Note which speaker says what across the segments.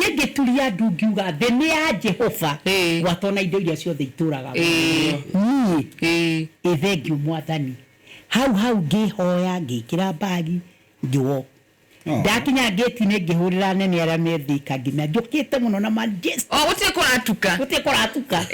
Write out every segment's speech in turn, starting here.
Speaker 1: Niĩ ngĩturia ndu ngiuga thĩ nĩ ya Jehova, gwata ona indo iria ciothe itũraga niĩ ĩ thengiũ Mwathani. Hau hau ngĩhoya, ngĩkĩra mbagi, ngĩwalk. Ndakinya ngĩti-inĩ ngĩhũrĩra anene arĩa me Thika ngĩmera njũkĩte mũno na Manchester.
Speaker 2: O gũtirĩ kũratuka.
Speaker 1: Gũtirĩ kũratuka.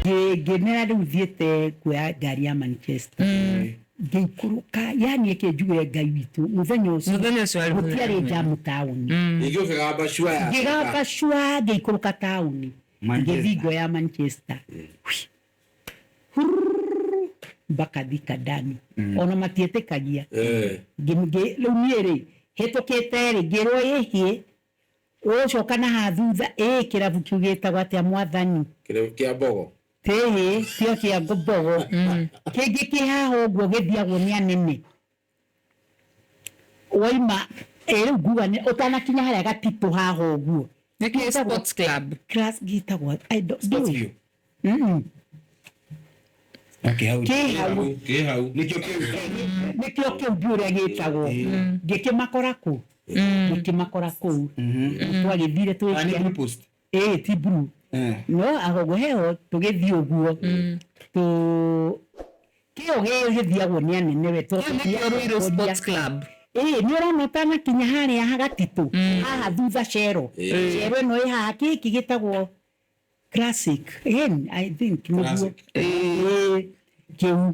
Speaker 1: Ngĩmera rĩu thiĩte kuoya ngari ya Manchester. Ngĩikũrũka, yani eke njuge Ngai witũ mũthenya ũcio
Speaker 2: Mũthenya ũcio warĩ mũthenya
Speaker 1: gũtiarĩ
Speaker 2: mwega.
Speaker 1: njamu taũni.
Speaker 3: Ningĩ ũkĩgamba cua ya
Speaker 1: Ngĩgamba cua ngĩikũrũka taũni
Speaker 4: Manchester.
Speaker 1: ngĩthiĩ ngoya Manchester. Hurururu, mpaka Thika ndani ona matiĩtĩkagia. Rĩu niĩ rĩ hĩtũkĩte rĩ ngĩrwo ĩhĩ ũgũcoka na haha thutha ĩ kĩrabu kĩu gĩtagwo atĩa Mwathani?
Speaker 3: Kĩrabu kĩa Mbogo.
Speaker 1: Ĩĩ tio kĩa Mbogo, kĩngĩ kĩ haha ũguo gĩthiagwo nĩ anene. Waima ĩ rĩu nguga ũtanakinya harĩa Gatitũ haha ũguo.
Speaker 2: Nĩ kĩ Sports Club?
Speaker 1: Class gĩtagwo I don't
Speaker 4: Sports
Speaker 1: ndiũĩ.
Speaker 4: View.
Speaker 1: Kĩ hau.
Speaker 3: Kĩ hau. Kĩ hau.
Speaker 4: Nĩkĩo kĩu.
Speaker 1: Nĩkĩo kĩu ndiũĩ ũrĩa gĩtagwo. Ngĩkĩmakora kũ? Ngĩkĩmakora kũu. Twagĩthire
Speaker 4: Ah, nĩ Blue Post.
Speaker 1: Ĩĩ ti blue. No agogo heho tũgĩthiĩ ũguo. Tũ kĩo gĩthiagwo nĩ anene we
Speaker 2: tondũ Kĩu nĩkĩo Ruiru Sports Club.
Speaker 1: Ĩĩ nĩ ũrona ũtanakinya harĩa Gatitũ haha thutha Cero. Cero ĩno ĩ haha gĩkĩ gĩtagwo Classic ĩni I think nĩguo.
Speaker 3: Classic.
Speaker 1: Ĩĩ kĩu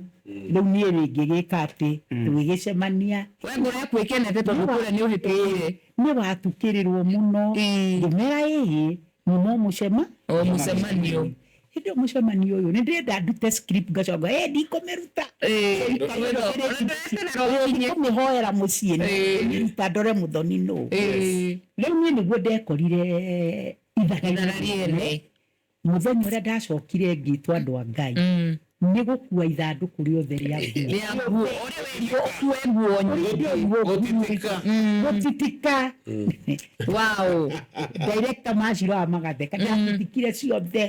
Speaker 1: rĩu niĩ rĩ ngĩgĩka atĩ tũgĩgĩcemania.
Speaker 2: We ngoro yaku ĩkenete tondũ kũrĩa nĩ ũhĩtũkire.
Speaker 1: Nĩ watukĩrĩrwo mũno ngĩmera ĩhĩ nyuma o mũcema.
Speaker 2: O mũcemanio.
Speaker 1: Hĩndĩ ĩyo mũcemanio ũyũ nĩ ndĩrenda ndute script ngacoka ĩ ndikũmĩruta. Ndikũmĩhoera mũciĩ ndĩmĩruta ndore mũthoni nũ. Rĩu niĩ nĩguo ndekorire ithaga
Speaker 2: rĩene.
Speaker 1: Mũthenya ũrĩa ndacokire ngĩtwo andũ a Ngai nĩ gũkua ithandũkũ rĩothe rĩa nguo.
Speaker 2: Rĩa nguo. Ũrĩa werirwo ũkue nguo nyingĩ.
Speaker 3: Gũtitika.
Speaker 1: Gũtitika.
Speaker 2: Wow.
Speaker 1: Director maciroa magatheka. Ndatitikire ciothe.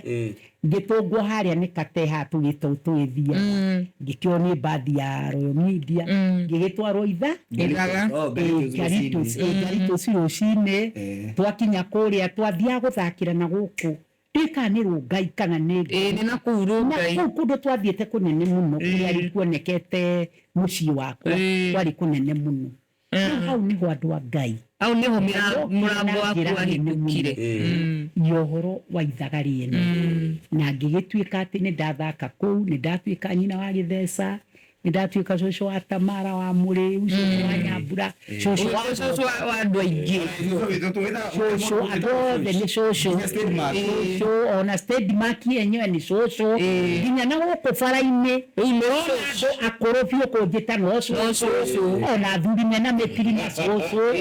Speaker 1: Ngĩtũngwo harĩa nĩ Kate haha tũgĩtũ tũgĩthiaga. Ngĩkĩoywo nĩ mbathi ya Royal Media. Ngĩgĩtwarwo itha.
Speaker 2: Ithaga.
Speaker 4: Oh, Garitos
Speaker 1: Garitos,
Speaker 4: rũcinĩ.
Speaker 1: Garitos rũcinĩ. Twakinya kũrĩa twathiaga gũthakĩra na gũkũ. Ndiũĩ kana nĩ Rũngai kana nĩ
Speaker 2: Ĩĩ nĩ na kũu Rũngai.
Speaker 1: Na kũu kũndũ twathiĩte kũnene mũno kũrĩa rĩu kuonekete mũciĩ wakwa kwarĩ kũnene mũno. Rĩu hau nĩho andũ a Ngai.
Speaker 2: Hau nĩho mũrango waku wahingũkire.
Speaker 1: Ya ũhoro wa ithaga rĩene. Na ngĩgĩtuĩka atĩ nĩ ndathaka kũu, nĩ ndatuĩka nyina wa gĩtheca, Nĩ ndatuĩka cũcũ wa Tamara wa Mũrĩu, cũcũ wa Nyambura, cũcũ wa
Speaker 2: Cũcũ wa andũ aingĩ.
Speaker 1: Cũcũ, andũ othe nĩ cũcũ. Cũcũ, ona Stedmark yenyewe nĩ cũcũ. Nginya na gũkũ bara-inĩ, ndĩrona andũ akũrũ biũ kũnjĩta no cũcũ. Ona athuri mena mĩtiri na cũcũ.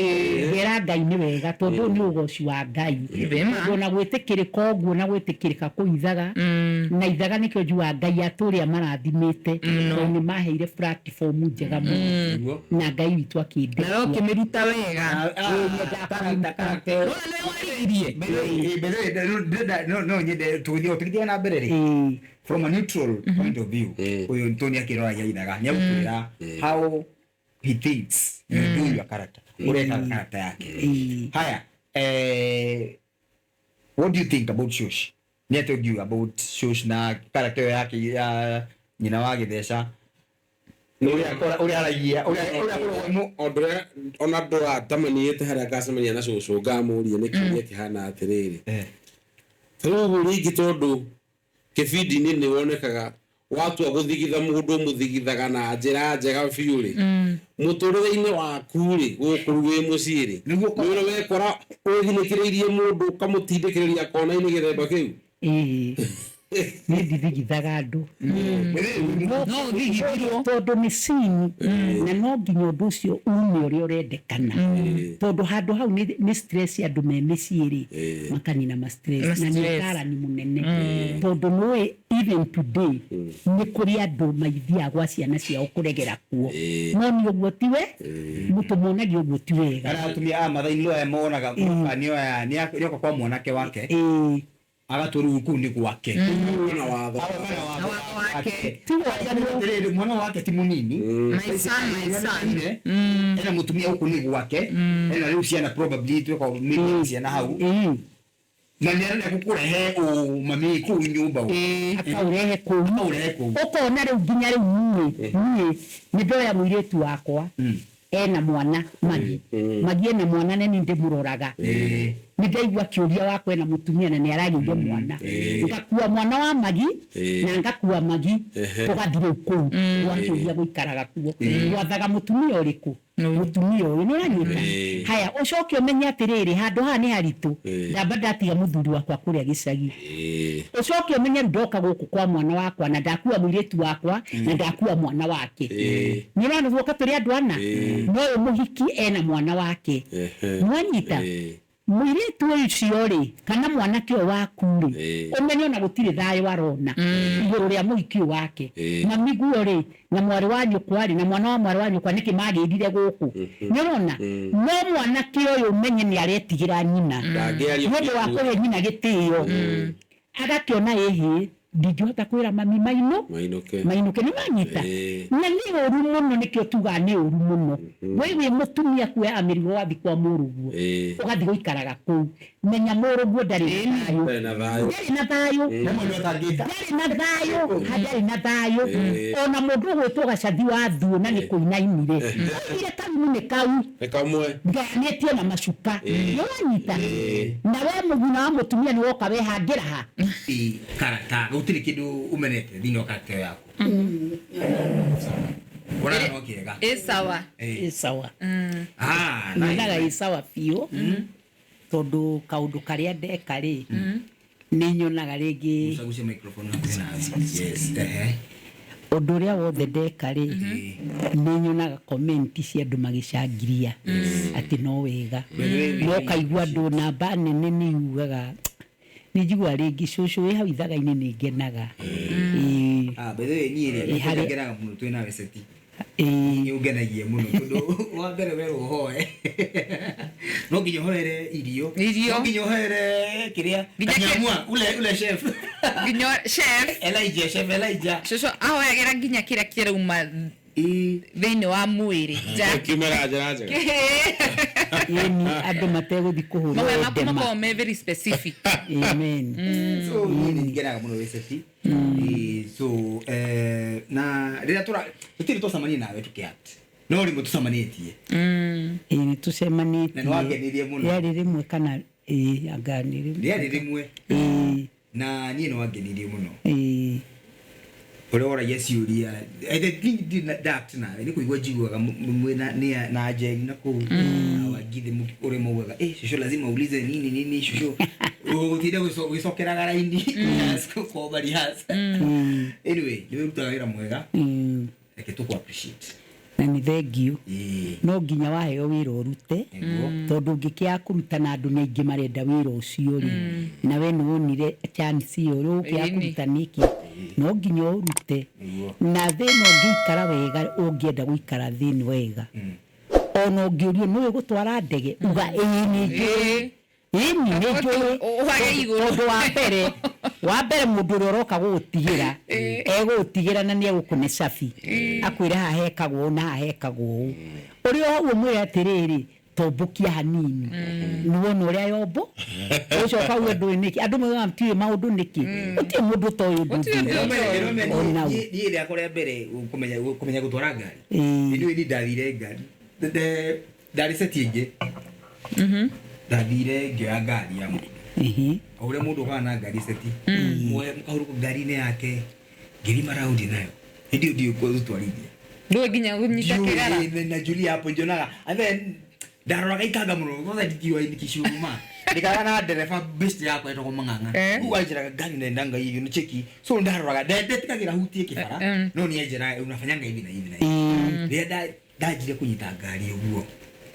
Speaker 1: Ngera Ngai nĩ wega tondũ ũyũ nĩ ũgoci wa Ngai. Tondũ ona gwĩtĩkĩrĩka ũguo na gwĩtĩkĩrĩka kũu ithaga, na ithaga nĩkĩo njugaga Ngai atũũre amarathimĩte tondũ nĩ maheire platform njega mũno na Ngai witũ akĩndeithia.
Speaker 2: Na we ũkĩmĩruta wega. Nĩwona nĩwe waririe.
Speaker 4: No nyende tũgĩthiĩ na mbere rĩ, from a neutral point of view, ũyũ Tony akĩroragia ithaga nĩ egũkwĩra how he thinks you do your character, ũreka character yake. Haya, what do you think about Shush? Nĩ atĩa ũngiuga about Shush na character ĩyo yake ya nyina wa gĩtheca, ũrĩa aragia, ũrĩa akoragwo
Speaker 3: Ũndũ ũrĩa ona ndũratamaniĩte harĩa ngacemania na cũcũ ngamũria nĩ kĩũria kĩhana atĩrĩrĩ. Ta rĩu ũguo rĩngĩ tondũ kĩbindi-inĩ nĩ wonekaga watua gũthigitha mũndũ ũmũthigithaga na njĩra njega biũ rĩ, mũtũrĩre-inĩ waku rĩ, gũkũ rĩu wĩ mũciĩ rĩ,
Speaker 4: Nĩguo
Speaker 3: nĩ ũrĩ wekora wĩthinĩkĩrĩirie mũndũ ũkamũtindĩkĩrĩria kona-inĩ gĩthemba kĩu?
Speaker 1: Ĩĩ, niĩ ndithigithaga andũ.
Speaker 2: No ũthigithirwo.
Speaker 1: Tondũ nĩ scene, na no nginya ũndũ ũcio ume ũrĩa ũrendekana. Tondũ handũ hau nĩ stress andũ me mĩciĩ rĩ, makanina ma stress. Na nĩ ũtarani mũnene. Tondũ nĩũĩ even today nĩ kũrĩ andũ maithiaga gwa ciana ciao kũregera kuo. No niĩ ũguo tiwe, mũtũmonagia ũguo ti wega.
Speaker 4: Kana atumia a Mathai nĩ aya monaga nĩ oka kwa mwanake wake. Agatua rĩu kũu nĩ gwake.
Speaker 3: Na watho.
Speaker 4: Agoka na watho
Speaker 2: Na watho wake.
Speaker 4: Atĩrĩrĩ, mwana wake ti mũnini.
Speaker 2: My son, my son.
Speaker 4: Ena mũtumia gũkũ nĩ gwake, ena rĩu ciana, probably twĩka maybe ciana hau, na nĩ arenda gũkũrehe ũ mami kũu nyũmba ũ.
Speaker 1: Akaũrehe kũu.
Speaker 4: Akaũrehe kũu.
Speaker 1: Ũkona rĩu nginya rĩu niĩ nĩ ndoya mũirĩtu wakwa ena mwana Magi. Magi ena mwana na nĩ ndĩmũroraga. Nĩ ndaigua kĩũria wakwa ena mũtumia na nĩ aragĩire mwana, ngakua mwana wa Magi na ngakua Magi, tũgathiĩ rĩu kũu gwa kĩũria gũikaraga kuo. Gwathaga mũtumia ũrĩkũ? Mũtumia ũyũ nĩ ũranyita. Haya, ũcoke ũmenye atĩrĩrĩ, handũ haha nĩ haritũ. Ndamba ndatiga mũthuri wakwa kũrĩa gĩcagi, ũcoke ũmenye rĩu ndoka gũkũ kwa mwana wakwa na ndakua mũirĩtu wakwa na ndakua mwana wake. Nĩ ũrona guoka tũrĩ andũ ana, no ũyũ mũhiki ena mwana wake. Nwanyita mũirĩtu ũcio rĩ, kana mwanake ũyũ waku rĩ, ũmenye ona gũtirĩ thayũ arona igũrũ rĩa mũhiki ũyũ wake. Mami guo rĩ, na mwarĩ wa nyũkwa rĩ, na mwana wa mwarĩ wa nyũkwa, nĩkĩ magĩrire gũkũ? Nĩ ũrona no mwanake ũyũ ũmenye nĩ aretigĩra nyina
Speaker 3: Ndangĩaria.
Speaker 1: nĩ ũndũ wa kũhe nyina gĩtĩo, agakĩona ĩhĩ, ndingĩhota kwĩra mami maino
Speaker 3: Mainũke.
Speaker 1: Mainũke. Nĩ manyita. Na nĩ ũru mũno, nĩkĩo tugaga nĩ ũru mũno. We wĩ mũtumia kuoya mĩrigo wathi kwa mũrũguo, ũgathiĩ gũikaraga kũu, menya mũrũguo ndarĩ na thayũ.
Speaker 3: Ndarĩ na thayũ.
Speaker 1: Ndarĩ na thayũ.
Speaker 4: Na mũndũ atangĩka.
Speaker 1: Ndarĩ na thayũ, ndarĩ na thayũ. Ona mũndũ ũgwĩtwo Gacathi wa Thuo na nĩ kũina inire oigire karumu nĩ kau
Speaker 3: Nĩ kamwe.
Speaker 1: ngayanĩtio na macuka. Nĩ ũranyita. Na we mũguna wa mũtumia nĩ woka wehangĩra ha.
Speaker 4: Karata gũtirĩ kĩndũ ũmenete thĩinĩ wa karata ĩyo yaku, wonaga no kĩega?
Speaker 2: Ĩ sawa.
Speaker 1: Ĩ sawa.
Speaker 4: Ah,
Speaker 1: Nyonaga
Speaker 4: nice.
Speaker 1: ĩ sawa biũ, tondũ kaũndũ karĩa ndeka rĩ, nĩ nyonaga rĩngĩ.
Speaker 4: Gucagucia microphone hakuhĩ nawe. Yes, ehe.
Speaker 1: Ũndũ ũrĩa wothe ndeka rĩ, nĩ nyonaga comment cia andũ magĩcangiria atĩ no wega, no kaigua andũ namba nene nĩ yugaga nĩ njiguaga rĩngĩ cũcũ wĩ hau ithaga-inĩ nĩ ngenaga. Ĩĩ.
Speaker 4: Ah, by the way, niĩ rĩ,
Speaker 1: Ĩ, harĩ-
Speaker 4: ngenaga mũno twĩ nawe seti.
Speaker 1: Ĩĩ.
Speaker 4: Nĩ ũngenagia mũno tondũ wa mbere we ũhoe, no nginya ũhoere irio,
Speaker 2: Irio.
Speaker 4: no nginya ũhoere kĩrĩa
Speaker 2: Nginya
Speaker 4: kanyamua ule chef.
Speaker 2: Nginya chef.
Speaker 4: Elijah, chef Elijah.
Speaker 2: Cũcũ ahoyagĩra nginya kĩrĩa kĩrauma
Speaker 4: Ĩ.
Speaker 2: thĩinĩ wa mwĩrĩ nja.
Speaker 3: Kiumĩra njĩra njega.
Speaker 1: Ĩni andũ mategũthiĩ kũhũrwo
Speaker 2: Mahoya maku
Speaker 1: ndema.
Speaker 2: makoragwo me very specific.
Speaker 1: Amen.
Speaker 4: So niĩ nĩ ngenaga mũno wĩ seti. Ĩ, so na rĩrĩa tũra tũtirĩ twacemania nawe tũkĩ-act, no rĩmwe tũcemanĩtie.
Speaker 1: Ĩĩ, nĩ tũcemanĩtie.
Speaker 4: Na nĩ wangenirie mũno.
Speaker 1: Rĩarĩ rĩmwe kana ĩĩ, anga nĩ rĩmwe.
Speaker 4: Rĩarĩ rĩmwe.
Speaker 1: Ĩĩ.
Speaker 4: Na niĩ nĩ wangenirie mũno
Speaker 1: Ĩĩ.
Speaker 4: ũrĩa woragia ciũria. I think ndact nawe nĩ kũigua njiguaga mwĩna na Njeri na kũu na Wangithe ũrĩa maugaga, "Eh, shosho lazima uulize nini nini, shosho ũgũtinda ũgĩcokeraga raini kuomba rehearse." Anyway, nĩ wĩrutaga wĩra mwega. Reke tũkũ appreciate.
Speaker 1: Na nĩ thengiũ.
Speaker 4: Ĩĩ.
Speaker 1: No nginya waheo wĩra ũrute, tondũ ũngĩkĩaga kũruta na andũ nĩ aingĩ marenda wĩra ũcio rĩ, na we nĩ wonire chance ĩyo rĩu ũkĩaga
Speaker 2: Ĩni.
Speaker 1: kũruta nĩkĩ? No nginya ũrute. Na thĩna ũngĩikara wega, ũngĩenda gũikara thĩinĩ wega, ona ũngĩũrio nĩũĩ gũtwara ndege, uga ĩĩ, nĩ njũĩ. Ĩni nĩ njũĩ.
Speaker 2: Ũhage igũrũ.
Speaker 1: Tondũ wa mbere mũndũ ũrĩa ũroka gũgũtigĩra egũgũtigĩra na nĩ egũkũne cabi, akwĩre haha hekagwo ũũ na haha hekagwo ũũ. Ũrĩa hau ũmwĩre atĩrĩrĩ, tombũkia hanini nĩwona ũrĩa yombo, ũcoka uge ndũĩ nĩkĩ andũ maugaga matiũĩ maũndũ nĩkĩ. Gũtirĩ mũndũ ũtoĩ ũndũ.
Speaker 2: Gũtirĩ
Speaker 1: ũngĩ.
Speaker 2: ũndũ ũtoĩ.
Speaker 1: Ona
Speaker 4: Niĩ rĩakwa rĩa mbere kũmenya gũtwara ngari, nĩ ni ndathire ngari, ndarĩ seti ĩngĩ, ndathire ngĩoya ngari ya mũndũ, o ũrĩa mũndũ ũkaga na ngari seti, muoe mũkahurũka ngari-inĩ yake, ngĩthiĩ maraundi nayo. Hĩndĩ ĩyo ndiũĩ gũtwarithia.
Speaker 2: Ndũĩ nginya kũnyita kĩgara.
Speaker 4: Ndiũĩ, na Julia hapo njonaga, and then ndaroraga ikanga mũno kwanza ndikiwa nikicuruma ndikaga na ndereba best yakwa etagwo Mang'ang'a. Rĩu anjĩraga ngari naendanga hivi, unacheki? So ndaroraga ndetigagĩra hutie kĩbara, no nĩ anjĩraga unafanyanga hivi na hivi na hivi. Rĩrĩa ndanjire kũnyita ngari ũguo,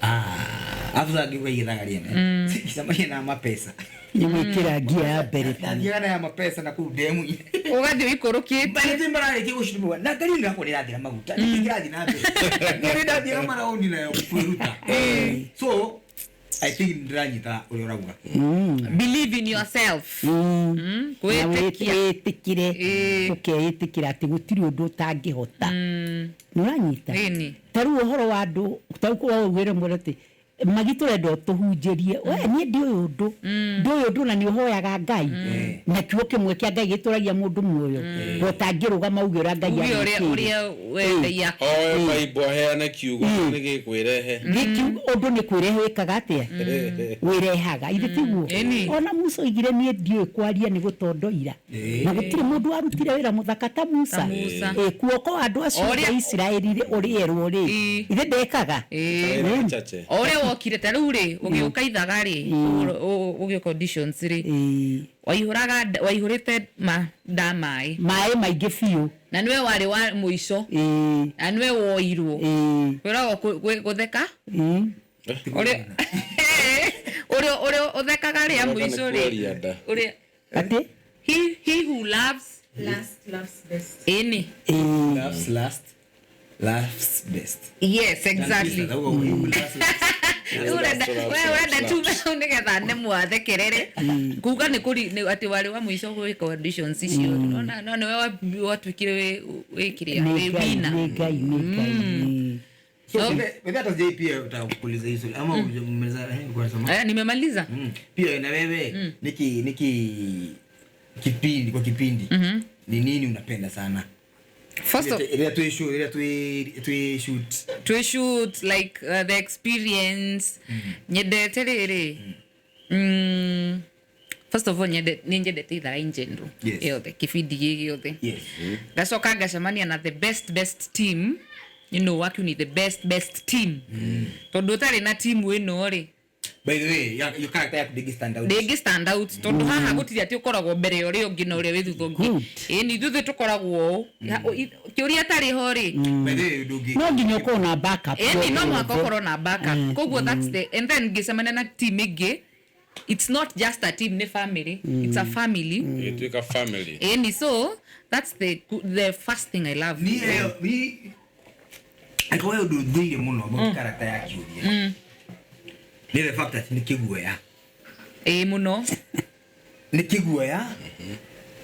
Speaker 4: ah, after ngĩuga igĩthaga rĩene ngĩcemania na mapesa.
Speaker 1: Nĩ gwĩkĩra ngia ya mbere.
Speaker 4: Ndathiaga na ya mapesa na kũu ndemu-inĩ.
Speaker 2: Ũgathiĩ ũikũrũkĩte.
Speaker 4: Barĩtĩ mararĩkia gũcurumũa na ngari ĩno yakwa nĩrathira maguta, nĩkĩ kĩrathiĩ na mbere? Nĩ ndathiaga maraundi nayo kwĩruta. So I think ndĩranyita ũrĩa ũrauga.
Speaker 2: Believe in yourself.
Speaker 1: Na
Speaker 2: Kwĩtĩkia.
Speaker 1: wĩtĩkire.
Speaker 2: Ĩĩ.
Speaker 1: Ũkeĩtĩkĩra atĩ gũtirĩ ũndũ ũtangĩhota. Nĩ ũranyita?
Speaker 2: Ĩni.
Speaker 1: Ta rĩu ũhoro wa andũ ta rĩu waugĩre mwĩre atĩ magi tũrenda ũtũhunjĩrie, we niĩ ndiũĩ ũndũ, ndiũĩ ũndũ na nĩ ũhoyaga Ngai, na kiugo kĩmwe kĩa Ngai gĩtũragia mũndũ muoyo, ũtangĩrũgama uge ũrĩa Ngai
Speaker 2: Uge ũrĩa
Speaker 1: agwĩkĩire.
Speaker 2: ũrĩa wendei aku.
Speaker 3: Oe Bible aheane kiugo nĩ gĩkwĩrehe.
Speaker 1: Gĩkĩ ũndũ nĩ kwĩrehe wĩkaga atĩa? Wĩrehaga ithe tiguo?
Speaker 2: Ĩni.
Speaker 1: Ona Musa oigire niĩ ndiũĩ kwaria nĩ gũtondoira, na gũtirĩ mũndũ warutire wĩra mũthaka ta Musa.
Speaker 2: Ta Musa.
Speaker 1: Ĩ, kuoko andũ acio
Speaker 2: Ũrĩa-
Speaker 1: a Isiraeli rĩ, ũrĩerwo rĩ,
Speaker 2: Ĩ.
Speaker 1: ithe ndekaga.
Speaker 2: Ĩĩ.
Speaker 3: Wĩra chache.
Speaker 2: O ũrĩa wokire ta rĩu rĩ, ũgĩũka ithaga rĩ, ũgĩũka auditions rĩ,
Speaker 1: Ĩ.
Speaker 2: waihũraga waihũrĩte ma nda maĩ.
Speaker 1: Maĩ maingĩ biũ.
Speaker 2: Na nĩwe warĩ wa mũico.
Speaker 1: Ĩ.
Speaker 2: Na nĩwe woirwo.
Speaker 1: Ĩ.
Speaker 2: Kwĩragwo gũtheka.
Speaker 1: Ĩ.
Speaker 2: Ũrĩa ũrĩa ũrĩa ũthekaga rĩa
Speaker 3: Ũroka nĩ
Speaker 2: mũico rĩ.
Speaker 3: kwaria nda.
Speaker 2: Ũrĩa
Speaker 1: Atĩ?
Speaker 2: he who loves
Speaker 5: Last loves best.
Speaker 2: Ĩni.
Speaker 1: Ĩ.
Speaker 4: Laughs last, laughs best.
Speaker 2: Yes, exactly.
Speaker 4: Tauga who laughs last.
Speaker 2: Ũrenda we ũrenda tume hau nĩgetha nemwo athekerere. Kuga nĩ kũri nĩ atĩ warĩ wa mũico gwĩka auditions icio. Nona no nĩwe watuĩkire wĩ wĩ kĩrĩa
Speaker 1: Nĩ
Speaker 2: wĩ
Speaker 1: Ngai,
Speaker 2: winner.
Speaker 1: nĩ Ngai, nĩ Ngai. Ĩ.
Speaker 4: So,
Speaker 2: No.
Speaker 4: wewe hata sijai pia utakuuliza hii swali ama umemaliza kwa sema?
Speaker 2: Nimemaliza.
Speaker 4: Pia na wewe niki kipindi kwa kipindi. Ni nini unapenda sana?
Speaker 2: First of
Speaker 4: Ile tu shoot, ile tu shoot.
Speaker 2: to shoot like the experience. Nyendete rĩrĩ. First of all nyende nĩ nyendete ithaga in general.
Speaker 4: Yes.
Speaker 2: Yothe kĩbindi gĩ gĩothe.
Speaker 4: Yes.
Speaker 2: Ngacoka ngacemania na the best best team. You know, working with the best best team. Tondũ ũtarĩ na team ĩno rĩ,
Speaker 4: By the way, your character yaku ndĩngĩ stand out.
Speaker 2: ndĩngĩ stand out tondũ haha gũtirĩ atĩ ũkoragwo mbere ya ũrĩa ũngĩ na ũrĩa wĩ thutha ũngĩ.
Speaker 1: Good.
Speaker 2: Ĩni ithuĩ tũkoragwo ũũ. Kĩũria tarĩ ho rĩ,
Speaker 4: By the way, ndũngĩ.
Speaker 1: No nginya ũkorwo na backup.
Speaker 2: ĩni no mũhaka ũkorwo na backup. Koguo that's the and then ngĩcemania na team ĩngĩ, it's not just a team, nĩ family. It's a family.
Speaker 3: Ĩgĩtuĩka family.
Speaker 2: Ĩni so that's the first thing I love.
Speaker 4: Ni ni angĩkorwo he ũndũ thũire mũno about character ya Kĩũria. Nĩ the fact that nĩ kĩguoya.
Speaker 2: Ĩĩ mũno.
Speaker 4: Nĩ kĩguoya.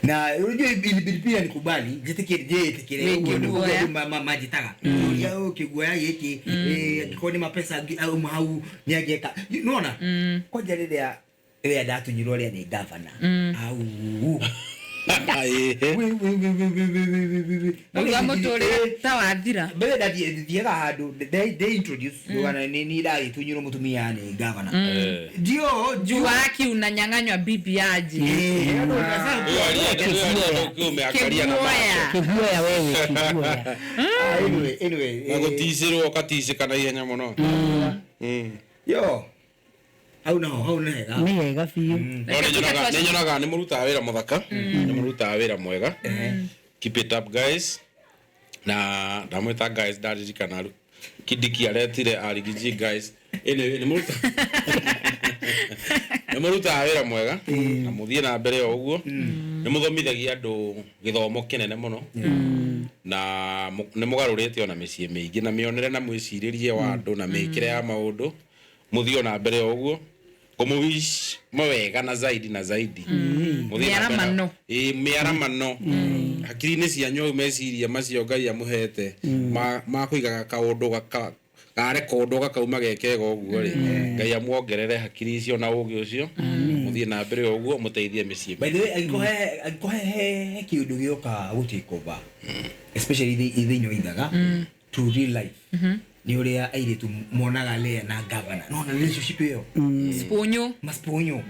Speaker 4: Na unajua ilibidi pia nikubali njĩtĩkĩre njĩtĩkĩre
Speaker 2: Wĩ
Speaker 4: ũguo nĩguo
Speaker 2: kĩguoya.
Speaker 4: andũ manjĩtaga. Kĩũria ũyũ kĩguoya gĩkĩ, angĩkorwo nĩ mapesa auma hau nĩ angĩeka. Nĩwona? Kwanja rĩrĩa rĩrĩa ndatunyirwo rĩa nĩ gavana. Au.
Speaker 3: Ĩĩ.
Speaker 4: Wĩ, wĩ, wĩ, wĩ, wĩ, wĩ, wĩ, wĩ, wĩ.
Speaker 2: Ũguo mũtũrĩre ta wathira.
Speaker 4: Mbere ndathiaga handũ ndĩ introduce ndugana nĩ niĩ ndagĩtunyirwo mũtumia nĩ gavana. Ndio
Speaker 2: Juu haki unanyang'anywa bibi aje.
Speaker 3: Ũyũ aria ũkĩũmĩakaria na macho.
Speaker 2: Kĩguoya.
Speaker 1: Kĩguoya wewe, kĩguoya.
Speaker 4: Anyway, anyway,
Speaker 3: Na gũticĩrwo ũgaticĩka na ihenya mũno.
Speaker 4: Yo. Hau naho, hau nĩ hega.
Speaker 1: Nĩ hega biũ.
Speaker 3: No nĩ nyonaga nĩ mũrutaga wĩra mũthaka, nĩ mũrutaga wĩra mwega. Keep it up guys. Na ndamwĩta guys ndaririkana rĩu. Kindiki aretire Arigiji guys. Anyway, nĩ mũrutaga nĩ mũrutaga wĩra mwega na mũthiĩ na mbere o ũguo. Nĩ mũthomithagia andũ gĩthomo kĩnene mũno. Na nĩ mũgarũrĩte ona mĩciĩ mĩingĩ na mĩonere na mwĩcirĩrie wa andũ na mĩkĩre ya maũndũ. Mũthiĩ ona mbere o ũguo. Ngũmũwish mawega na zaidi na zaidi. Mũthiĩ na mbere na-
Speaker 2: Mĩaramano.
Speaker 3: Ĩĩ, mĩaramano. Hakiri-inĩ cianyu hau meciria macio Ngai amũhete ma kũigaga kaũndũ garekondwo gakauma ge kega ũguo rĩ, Ngai amuongerere hakiri icio na ũgĩ ũcio. Mũthiĩ na mbere o ũguo mũteithie mĩciĩ.
Speaker 4: By the way, angĩkorwo he kĩũndũ gĩoka gũ take over, especially thĩinĩ wa ithaga to real life, nĩ ũrĩa airĩtu monaga Lea na gavana. Naona relationship ĩyo.
Speaker 2: Sponyo.
Speaker 4: Masponyo.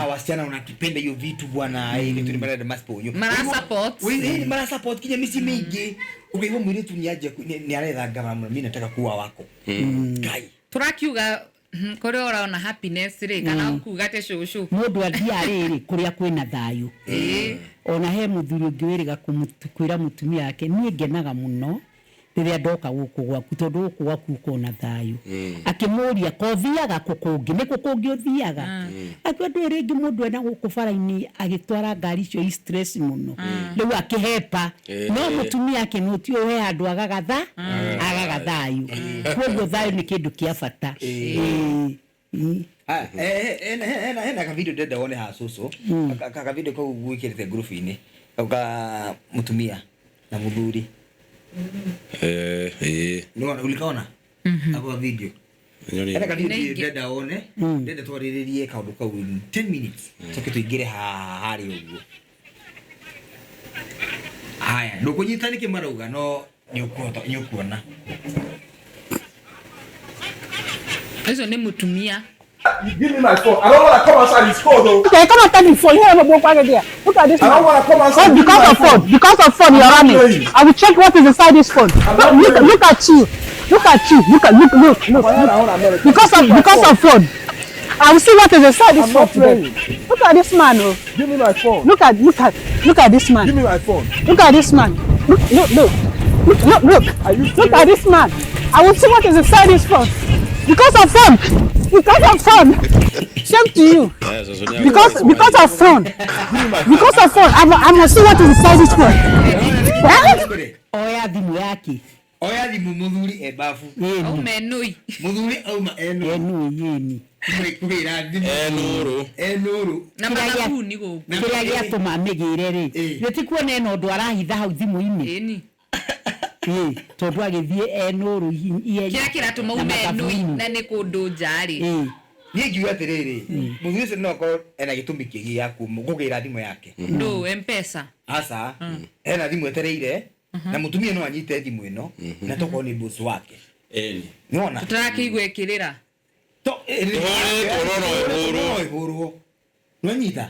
Speaker 4: Wasichana wanakipenda hiyo vitu bwana. Vitu ni marada masponyo.
Speaker 2: Mara support.
Speaker 4: Wewe mara support kinya mĩciĩ mĩingĩ. Ukaigua mũirĩtu nĩ anjia nĩ aretha gavana mũno, mimi nataka kuwa wako. Ngai.
Speaker 2: Tũrakiuga kũrĩa ũrona happiness rĩ, kana kuga atĩ cũcũ.
Speaker 1: Mũndũ athiaga rĩrĩ kũrĩa kwĩna thayũ. Ona he mũthuri ũngĩ wĩrĩga kwĩra mũtumia wake, niĩ ngenaga mũno rĩrĩa ndoka gũkũ gwaku, tondũ gũkũ gwaku ũkona thayũ. Akĩmũria ko ũthiaga kũ kũngĩ, nĩ kũ kũngĩ ũthiaga? Akiuga ndũĩ rĩngĩ mũndũ ena gũkũ bara-inĩ agĩtwara ngari icio i stress mũno. Rĩu akĩhepa. No mũtumia akĩnũtio he handũ agaga agaga thayũ. Koguo thayũ nĩ kĩndũ kĩa bata.
Speaker 4: Haya, hena ka video ndĩrenda wone haha cũcũ. Ka video kau gwĩkĩrĩte ngurubu-inĩ kau ka mũtumia na mũthuri.
Speaker 3: Eh.
Speaker 4: Nĩwona ulikaona ako video?
Speaker 3: Nyoni.
Speaker 4: Hena ka video
Speaker 2: Nĩ ingĩ-
Speaker 4: ndĩrenda wone, ndĩrenda twarĩrĩrie kaũndũ kau in 10 minutes, coke tũingĩre haha harĩ ũguo. Haya, ndũkũnyita nĩkĩ marauga, no nĩũkũhota, nĩũkuona.
Speaker 2: Ũcio nĩ mũtumia.
Speaker 5: You give me my phone. I don't want to come outside. It's cold though.
Speaker 6: Okay, come and tell me phone. Here, go back there. Look at this
Speaker 5: I don't
Speaker 6: man.
Speaker 5: want to come outside.
Speaker 6: Oh,
Speaker 5: Give me
Speaker 6: because
Speaker 5: my
Speaker 6: of phone. Because of phone, you're
Speaker 5: I'm not
Speaker 6: running.
Speaker 5: playing.
Speaker 6: I will check what is inside this phone.
Speaker 5: I'm
Speaker 6: Look,
Speaker 5: not
Speaker 6: look,
Speaker 5: playing.
Speaker 6: look at you. Look at you. Look at look look look. Look. Because of phone. I will see what is inside this
Speaker 5: I'm
Speaker 6: phone
Speaker 5: not
Speaker 6: today.
Speaker 5: playing.
Speaker 6: Look at this man. Oh.
Speaker 5: Give me my phone.
Speaker 6: Look at this
Speaker 5: Give
Speaker 6: man.
Speaker 5: me my phone.
Speaker 6: Look at this man. Look look look. Look look look.
Speaker 5: Are you
Speaker 6: Look at this man. I will see what is inside this phone. Because of phone. Because of phone. Shame to you.
Speaker 3: Eh, cũcũ nĩ
Speaker 6: Because of phone. Because of phone. I must see what is inside this phone. Eh?
Speaker 1: Oya thimũ yake.
Speaker 4: Oya thimũ, mũthuri e babu.
Speaker 1: Ĩni.
Speaker 2: Auma enũi.
Speaker 4: Mũthuri auma eno.
Speaker 1: Enu yĩni.
Speaker 4: Kũgĩra thimũ.
Speaker 3: Enũrũ.
Speaker 4: Enũrũ.
Speaker 2: Na
Speaker 1: Kĩrĩa gĩa-
Speaker 2: mathabuni gũkũ.
Speaker 1: Kĩrĩa gĩatũma amĩgĩre rĩ,
Speaker 4: Ĩ.
Speaker 1: nĩ kuona ena ũndũ arahitha hau thimũ-inĩ.
Speaker 2: Ĩni.
Speaker 1: Ĩ, tondũ agĩthiĩ enũrũ ihenya
Speaker 2: Kĩrĩa kĩratũma
Speaker 1: na
Speaker 2: ume enũi
Speaker 1: mathabuni.
Speaker 2: na nĩ kũndũ nja rĩ?
Speaker 1: Ĩ.
Speaker 4: Niĩ ngiuga atĩrĩrĩ, mũthuri ũcio no akorwo ena gĩtũmi kĩngĩ gĩa kũgĩra thimũ yake.
Speaker 2: Ndũ Mpesa.
Speaker 4: Aca, ena thimũ etereire, na mũtumia no anyite thimũ ĩno na tokorwo nĩ boss wake.
Speaker 3: Ĩni.
Speaker 4: Nĩwona?
Speaker 2: Tũtarakĩigua ĩkĩrĩra.
Speaker 4: To-
Speaker 3: Ĩhũrĩtwo no ĩhũrwo.
Speaker 4: No ĩhũrwo. Nĩwanyita?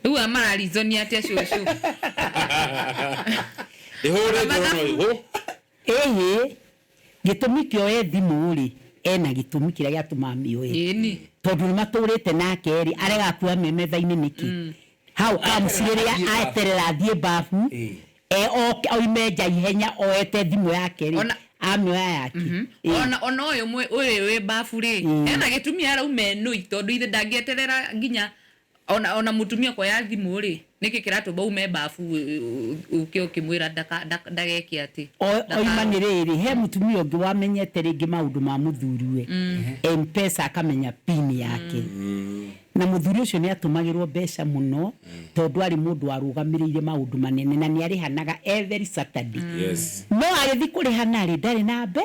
Speaker 2: Rĩu aya mararizoni atĩa cũcũ?
Speaker 3: Ĩhũrĩtwo no ĩhũ.
Speaker 1: Ĩhĩ, gĩtũmi kĩoe thimũ rĩ, ena gĩtũmi kĩrĩa gĩatũma amĩoe.
Speaker 2: Ĩni.
Speaker 1: Tondũ nĩ matũrĩte nake rĩ, arega kuoya me metha-inĩ nĩkĩ? How comes rĩrĩa eterera athiĩ babu,
Speaker 4: Ĩ.
Speaker 1: e oke oime nja ihenya oete thimũ yake rĩ,
Speaker 2: Ona-
Speaker 1: amĩoya yake. Ĩ.
Speaker 2: Ona ũyũ ũyũ wĩ babu rĩ, ena gĩtũmi arauma enũi, tondũ ithe ndangĩeterera nginya ona mũtumia kuoya thimũ rĩ, nĩkĩ kĩratũma ume babu ũke ũkĩmwĩra ndageke atĩ?
Speaker 1: Oima nĩ rĩrĩ, he mũtumia ũngĩ wamenyete rĩngĩ maũndũ ma mũthuriwe, Mpesa, akamenya pin yake, na mũthuri ũcio nĩ atũmagĩrwo mbeca mũno tondũ arĩ mũndũ warũgamĩrĩire maũndũ manene na nĩ arĩhanaga every Saturday. No agĩthiĩ kũrĩhana rĩ, ndarĩ na mbe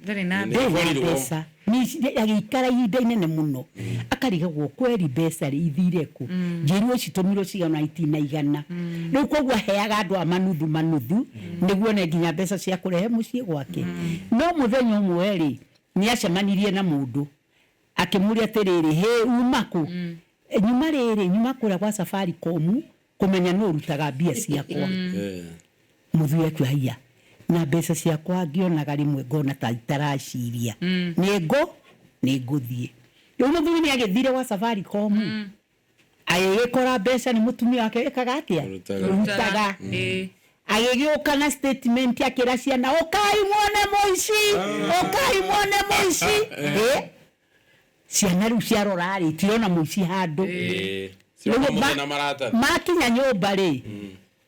Speaker 2: Ndarĩ na
Speaker 3: Nĩ
Speaker 1: ndarĩ na
Speaker 3: akorirwo.
Speaker 1: mbeca. Agĩikara ihinda inene mũno akarigagwo kweri mbeca rĩ ithire kũ, njĩrwo citũmirwo cigana itina igana. Rĩu koguo aheaga andũ a manuthu manuthu nĩguo one nginya mbeca cia kũrehe mũciĩ gwake. No mũthenya ũmwe rĩ, nĩ acemanirie na mũndũ akĩmũria atĩrĩrĩ, hĩ, uma kũ? "E, nyuma rĩrĩ, nyuma kũrĩa gwa Safaricom kũmenya nũ ũrutaga mbia ciakwa." Mũthuri akiuga, haiya, na mbeca ciakwa ngĩonaga rĩmwe ngona ta itaraciria, nĩ ngũthiĩ. Rĩu mũthuri nĩ agĩthire gwa Safaricom, agĩgĩkora mbeca nĩ mũtumia wake wĩkaga atĩa?
Speaker 3: Ũrutaga.
Speaker 1: Ũrutaga.
Speaker 2: Ĩĩ.
Speaker 1: Agĩgĩũka na statement, akĩra ciana, "Ũkai muone mũici, ũkai muone mũici." Ĩ, ciana rĩu ciarora rĩ, itirona mũici handũ.
Speaker 3: Ĩ.
Speaker 1: Rĩu
Speaker 3: Ciroka mũthĩ na maratathi.
Speaker 1: Makinya nyũmba rĩ,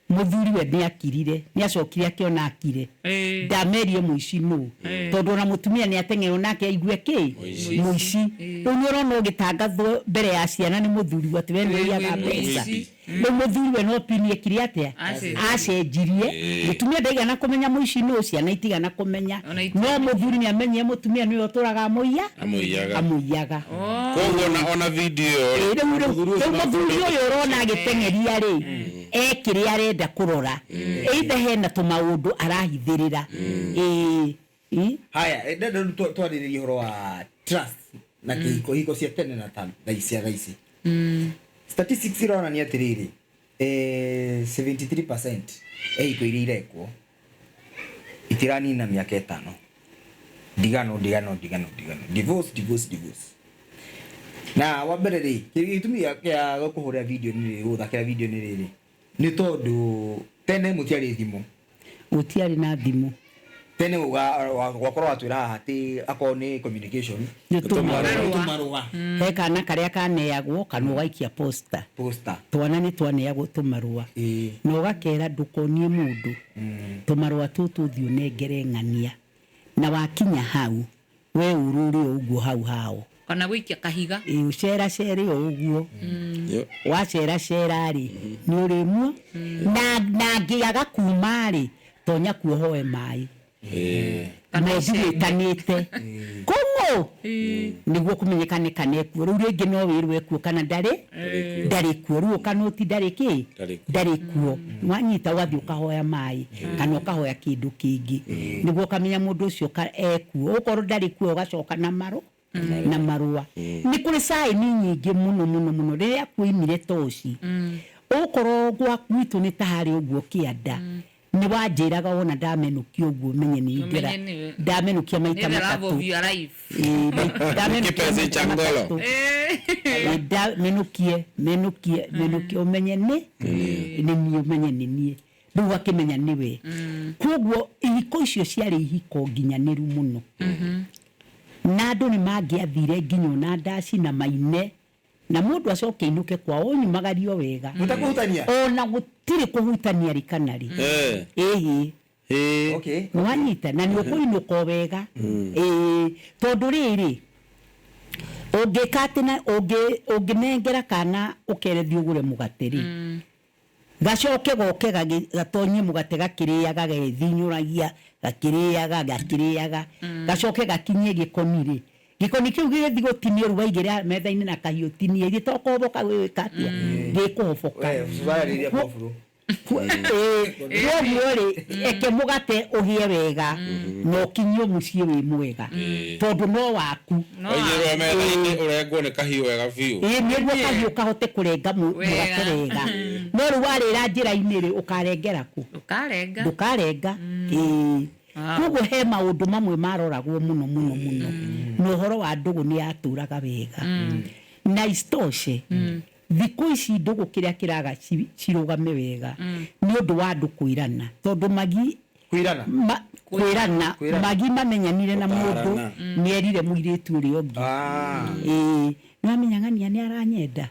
Speaker 1: mũthuri we nĩ akirire, nĩ acokire akĩona akire.
Speaker 2: Ĩĩ.
Speaker 1: Ndamerie mũici nũ, tondũ ona mũtumia nĩ ateng'erwo nake aigue kĩ?
Speaker 3: Mũici.
Speaker 1: Mũici. Rĩu nĩ ũrona ũgĩtangathwo mbere ya ciana nĩ mũthuri atĩ we nĩ ũiyaga
Speaker 2: Wĩ
Speaker 1: mbeca.
Speaker 2: mũici.
Speaker 1: Rĩu mũthuri we no pini ekire atĩa?
Speaker 2: Acenjirie.
Speaker 1: Acenjirie. Mũtumia ndaigana kũmenya mũici nũ, ciana itigana kũmenya.
Speaker 2: Ona
Speaker 1: No mũthuri nĩ amenyire mũtumia nĩwe ũtũraga amũiya.
Speaker 3: Amũiyaga.
Speaker 1: Amũiyaga.
Speaker 3: Koguo ona video ĩyo rĩ,
Speaker 1: Rĩu rĩu
Speaker 3: mũthuri ũcio
Speaker 1: rĩu mũthuri ũyũ ũrona agĩteng'eria rĩ, ekĩrĩa arenda kũrora, either hena tũmaũndũ arahithĩrĩra. Ĩĩ. Ĩ?
Speaker 4: Haya, ndenda rĩu twarĩrĩrie ũhoro wa trust na kĩhiko, hiko cia tene na cia thaa ici. Statistics ironania atĩrĩrĩ, 73% ya ihiko iria irekwo itiranina mĩaka 5. Ndigano, ndigano, ndigano, ndigano, divorce, divorce, divorce. Na wa mbere rĩ, gĩtũmi gĩa kũhũrĩra video nĩ rĩrĩ, gũthakĩra video nĩ rĩrĩ, nĩ tondũ tene mũtiarĩ thimũ.
Speaker 1: Gũtiarĩ na thimũ.
Speaker 4: Tene wakorwo watwĩra haha atĩ akorwo nĩ communication
Speaker 1: Nĩ tũmarũa.
Speaker 4: tũmarũa.
Speaker 1: He kana karĩa kaneagwo kana ũgaikia posta.
Speaker 4: Posta.
Speaker 1: Twana nĩ twaneagwo tũmarũa na ũgakera ndũkonie mũndũ, tũmarũa tũtũ ũthiĩ ũnengere ng'ania, na wakinya hau we ũrũre o ũguo hau hao.
Speaker 2: Kana gũikia kahiga.
Speaker 1: Ĩ, ũceracere o ũguo. Waceracera rĩ, nĩ ũrĩmuo na ngĩaga kuma rĩ, tonya kuo hoe maĩ.
Speaker 2: Kana
Speaker 1: Na
Speaker 2: icembe.
Speaker 1: ũthiĩtanĩte kũng'ũ nĩguo kũmenyekane kana ekuo. Rĩu rĩngĩ no wĩrwo ekuo kana ndarĩ ndarĩ kuo. Rĩu ũkanũti ndarĩ kĩ,
Speaker 3: Ndarĩ kuo.
Speaker 1: ndarĩ kuo. Wanyita ũgathiĩ ũkahoya maĩ kana ũkahoya kĩndũ kĩngĩ nĩguo ũkamenya mũndũ ũcio ekuo. Okorwo ndarĩ kuo ũgacoka na marũ na marũa. Nĩ kũrĩ caĩni nyingĩ mũno mũno mũno. Rĩrĩa kuoimire toci, okorwo gwa gwitũ nĩ ta harĩ ũguo kĩanda, nĩ wanjĩraga wona ndamenũkia ũguo menye nĩ ingĩra
Speaker 2: Ũmenye nĩwe.
Speaker 1: ndamenũkia maita
Speaker 2: Nĩ the love
Speaker 1: matatũ.
Speaker 2: of your life.
Speaker 1: Ĩĩ, ndamenũkia
Speaker 3: Kipenzi
Speaker 1: maita
Speaker 3: cha ngolo.
Speaker 1: matatũ. Ĩĩ, ndamenũkie menũkie menũkie ũmenye nĩ nĩ niĩ, ũmenye nĩ niĩ. Rĩu akĩmenya nĩwe. Koguo ihiko icio ciarĩ ihiko nginyanĩru mũno, na andũ nĩ mangĩathire nginya ona ndaci na maine, na mũndũ acoke ainũke kwao ũnyumagario wega.
Speaker 4: Mũtakũhutania?
Speaker 1: Ona gũtirĩ kũhutania rĩ kana rĩ. Ĩhĩ.
Speaker 4: Okay.
Speaker 1: Nĩwanyita na nĩ ũkũinũka o wega. Ĩĩ, tondũ rĩrĩ ũngĩka atĩ na ũngĩnengera kana ũkerethio ũgũre mũgate rĩ, gacoke goke gatonye mũgate gakĩrĩaga gethinyũragia gakĩrĩaga gakĩrĩaga gacoke gakinyie gĩkoni rĩ, gĩkoni kĩu gĩgĩthiĩ gũtinio rĩu waigĩrĩra metha-inĩ na kahiũ tinie githĩ to kũhoboka gwĩka atĩa gĩkũhoboka.
Speaker 4: We, warĩrĩria koburu.
Speaker 1: Koguo rĩ, eke mũgate ũhĩe wega na ũkinyio mũciĩ wĩ mwega, tondũ no waku.
Speaker 2: No
Speaker 3: Waigĩrĩrwo metha-inĩ ũrengwo nĩ kahiũ wega biũ.
Speaker 1: Ĩĩ, nĩguo kahiũ kahote kũrenga mũgate wega. No rĩu warĩra njĩra-inĩ rĩ, ũkarengera kũ?
Speaker 2: Ndũkarenga.
Speaker 1: Ndũkarenga. Ĩĩ. Koguo he maũndũ mamwe maroragwo mũno mũno mũno, na ũhoro wa ndũgũ nĩ yatũraga wega. Na isitoshe, thikũ ici ndũgũ kĩrĩa kĩraga cirũgame wega nĩ ũndũ wa andũ kwĩrana, tondũ magi
Speaker 4: Kwĩrana?
Speaker 1: Kwĩrana.
Speaker 4: Kwĩrana.
Speaker 1: Magi mamenyanire na mũndũ
Speaker 3: Gũtarana.
Speaker 1: nĩ erire mũirĩtu ũrĩa ũngĩ. Ĩĩ, nĩwamenya ng'ania nĩ aranyenda.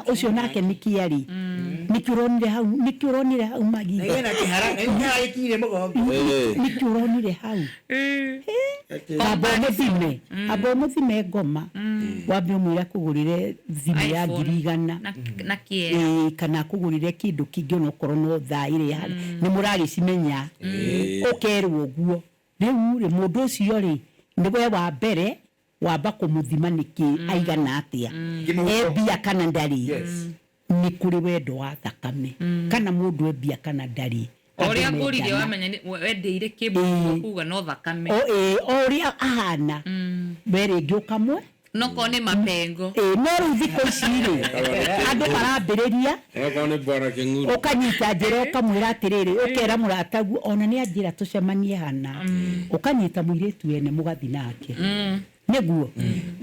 Speaker 1: Ũcio nake nĩkĩ arĩ, nĩkĩ ũronire hau, nĩkĩ ũronire hau magi?
Speaker 4: Na iwe na kĩhara, na iwe kĩhara gĩkinyire mũgongo.
Speaker 1: Nĩkĩ ũronire hau? Amba ũmũthime, amba ũmũthime ngoma, wambe ũmwĩre akũgũrĩre thimũ ya
Speaker 2: iPhone.
Speaker 1: ngiri igana.
Speaker 2: Na kĩera.
Speaker 1: Ĩĩ, kana akũgũrĩre kĩndũ kĩngĩ onokorwo no thaa ĩrĩa nĩ mũragĩcimenya, ũkerwo ũguo. Rĩu rĩ, mũndũ ũcio rĩ, nĩwe wa mbere wamba kũmũthima nĩkĩ aigana atĩa,
Speaker 4: Kĩmũhuko.
Speaker 1: e mbia kana ndarĩ.
Speaker 4: Yes.
Speaker 1: Nĩ kũrĩ wendo wa thakame, kana mũndũ e mbia kana ndarĩ.
Speaker 2: O ũrĩa
Speaker 1: Andũ
Speaker 2: ngũririe
Speaker 1: mendana.
Speaker 2: wamenya wendeire kĩmbu kuga no thakame.
Speaker 1: O ĩĩ, o ũrĩa ahana we rĩngĩ ũkamwe.
Speaker 2: No korwo nĩ mapengo.
Speaker 1: Ĩĩ, no rĩu thikũ ici rĩ, andũ marambĩrĩria
Speaker 3: Okorwo nĩ bwana Kĩng'uru.
Speaker 1: ũkanyita njĩra ũkamwĩra atĩrĩrĩ, ũkera mũrataguo ona nĩ anjĩra tũcemanie hana, ũkanyita mũirĩtu ene mũgathi nake nĩguo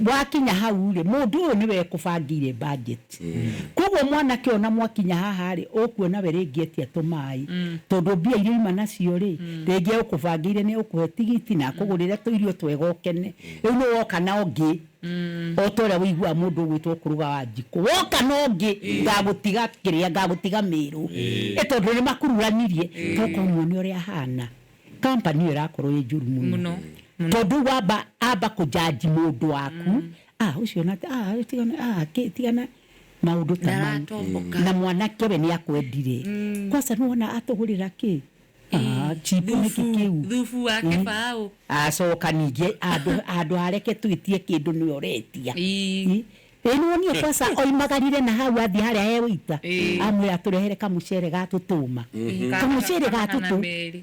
Speaker 1: wakinya hau rĩ, mũndũ ũyũ nĩwe ekũbangĩire budget. Koguo mwanake ona mwakinya haha rĩ, ũkuona we rĩngĩ etia tũmaĩ, tondũ mbia iria uma nacio rĩ, rĩngĩ egũkũbangĩire nĩ egũkũhe tigiti na akũgũrĩre tũirio twega ũkene. Rĩu nĩ woka na ũngĩ, o ta ũrĩa ũiguaga mũndũ ũgwĩtwo kũruga wa njiko, woka na ũngĩ ngagũtiga kĩrĩa ngagũtiga mĩrũ, ĩ tondũ nĩ makururanirie tokorwo muone ũrĩa ahana, kampani ĩyo ĩrakorwo ĩ njũru mũno
Speaker 2: Mũno.
Speaker 1: tondũ wamba amba kũjanji mũndũ waku, ũcio na tigana, tigana maũndũ ta mau.
Speaker 2: Ndaratomboka.
Speaker 1: Na mwanake we nĩ akwendire kwanza nĩwona atũgũrĩra kĩ, chipu nĩkĩ kĩu,
Speaker 2: Thubu wa kĩbaũ.
Speaker 1: Acoka ningĩ andũ areke twĩtie kĩndũ nĩwe ũretia.
Speaker 2: Ĩĩ.
Speaker 1: Ĩĩ, nĩwonire kwanza oimagarire na hau athiĩ harĩa he wĩita, amwĩra atũrehere kamũcere ga tũtũma, kamũcere ga
Speaker 2: Kana
Speaker 1: tũtũ
Speaker 2: merĩ.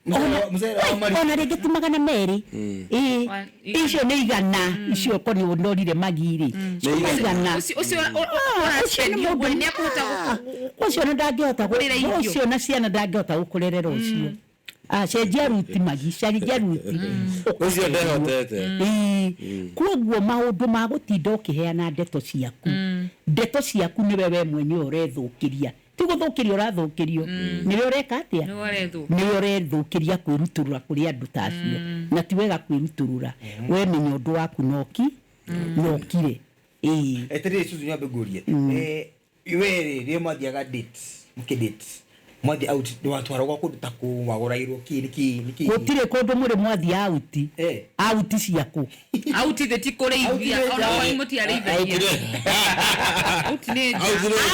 Speaker 4: Mũcere wa mari.
Speaker 1: Ona rĩngĩ ti magana merĩ. Ĩĩ, icio nĩ igana, icio ko nĩ ũnorire magirĩ
Speaker 3: Nĩ
Speaker 1: igana.
Speaker 2: Ũcio ũcio
Speaker 1: Ũcio nĩ
Speaker 2: ũraspend
Speaker 1: mũndũ
Speaker 2: ũguo nĩ akũhota
Speaker 1: ũcio na ndangĩhota
Speaker 2: kũgũrĩra irio.
Speaker 1: Ũcio na ciana ndangĩhota gũkũrerera ũcio. Cenjia ruti magi, cenjia ruti.
Speaker 3: Ũcio ndehotete.
Speaker 1: Ĩĩ, koguo maũndũ ma gũtinda ũkĩheana ndeto ciaku, ndeto ciaku nĩwe we mwenyewe ũrethũkĩria, ti gũthũkĩrio ũrathũkĩrio, nĩwe ũreka atĩa,
Speaker 2: Nĩwe ũrethũkia.
Speaker 1: nĩwe ũrethũkĩria kwĩrutũrũra kũrĩ andũ ta acio, na ti wega kwĩrutũrũra. We menya ũndũ waku noki nokire. Ĩĩ.
Speaker 4: Eterere Susan nyambe ngũrie. We rĩ, rĩrĩa mwathiaga date, mũkĩ date, Mwathi out watwaragwo kũndũ ta kũ wagũrairwo kĩ nĩkĩ nĩkĩ?
Speaker 1: Gũtirĩ kũndũ mũrĩ mwathiĩ out. Out ciaku?
Speaker 2: Out thĩ ti kũrĩithia, ona kwanyu mũtiarĩithagia. Out nĩ nja.